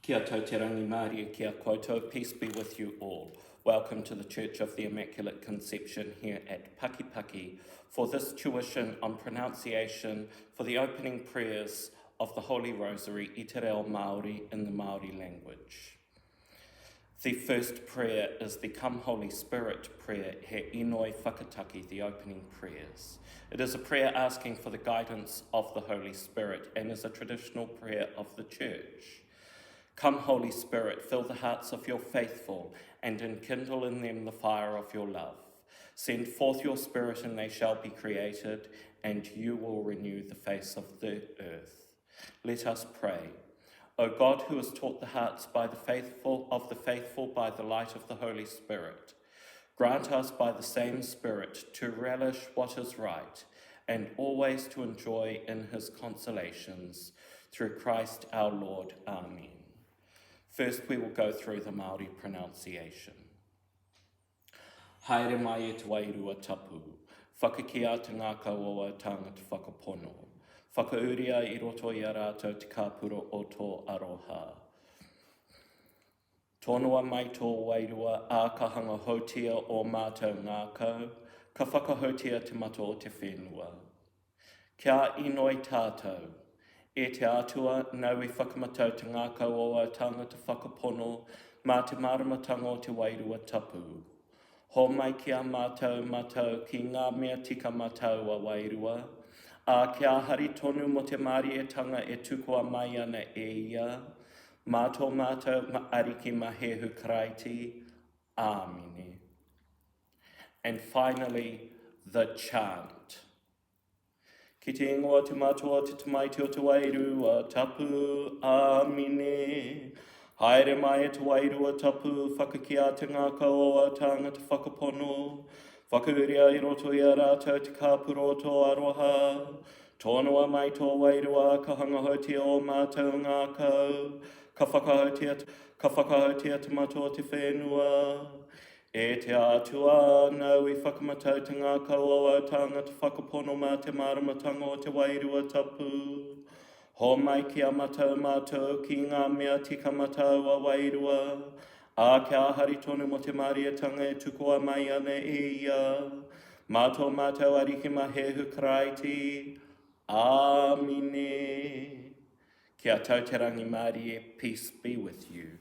Kia tau te rangimārie ki a koutou, peace be with you all. Welcome to the Church of the Immaculate Conception here at Pakipaki for this tuition on pronunciation for the opening prayers of the Holy Rosary i te reo Māori in the Māori language. The first prayer is the Come Holy Spirit prayer, He Inoi Whakataki, the opening prayers. It is a prayer asking for the guidance of the Holy Spirit and is a traditional prayer of the Church. Come, Holy Spirit, fill the hearts of your faithful and enkindle in them the fire of your love. Send forth your Spirit, and they shall be created, and you will renew the face of the earth. Let us pray. O God, who has taught the hearts by the faithful of the faithful by the light of the Holy Spirit, grant us by the same Spirit to relish what is right and always to enjoy in his consolations through Christ our Lord. Amen. First, we will go through the Māori pronunciation. Haere mai e te wairua tapu, whakakīa te ngākau o āu tāngata whakapono. Whakaūria i roto i a rātou te kāpura o tō aroha. Tonoa mai tō wairua, ā, ka hanga houtia ō mātou ngākau, ka whakahoutia te mata o te whenua. Kia inoi tātou. E te Atua, nāu i whakamatau te ngākau o āu tāngata whakapono mā te māramatanga o te Wairua Tapu. Hōmai ki a mātou matau ki ngā mea tika mā taua Wairua, ā, kia hari tonu mō te mārietanga e tukua mai ana e ia, mā tō mātou Ariki mā Hēhu Karaiti. Āmine. And finally, the chant. Ki te ingoa te Matua, te Tamaiti o te Wairua Tapu. Āmine. Haere mai e te Wairua Tapu, whakakīa te ngākau o āu tāngata whakapono. Whakauria i roto i a rātou te kāpura o tō aroha. Tonoa mai tō Wairua, ka hangahoutia ō mātou ngākau. Ka whakahoutia, ka whakahoutia te mata o te whenua. E te Atua, nāu i whakamatau te ngākau o āu tāngata whakapono mā te māramatanga o te Wairua Tapu. Hōmai ki a matau mātou ki ngā mea tika ma tāua wairua, ā, kia hari tonu mō te mārietanga e tukua mai ana e ia, mā tō mātou Ariki mā Hēhu Karaiti. Āmine. Kia tau te rangimārie, peace be with you.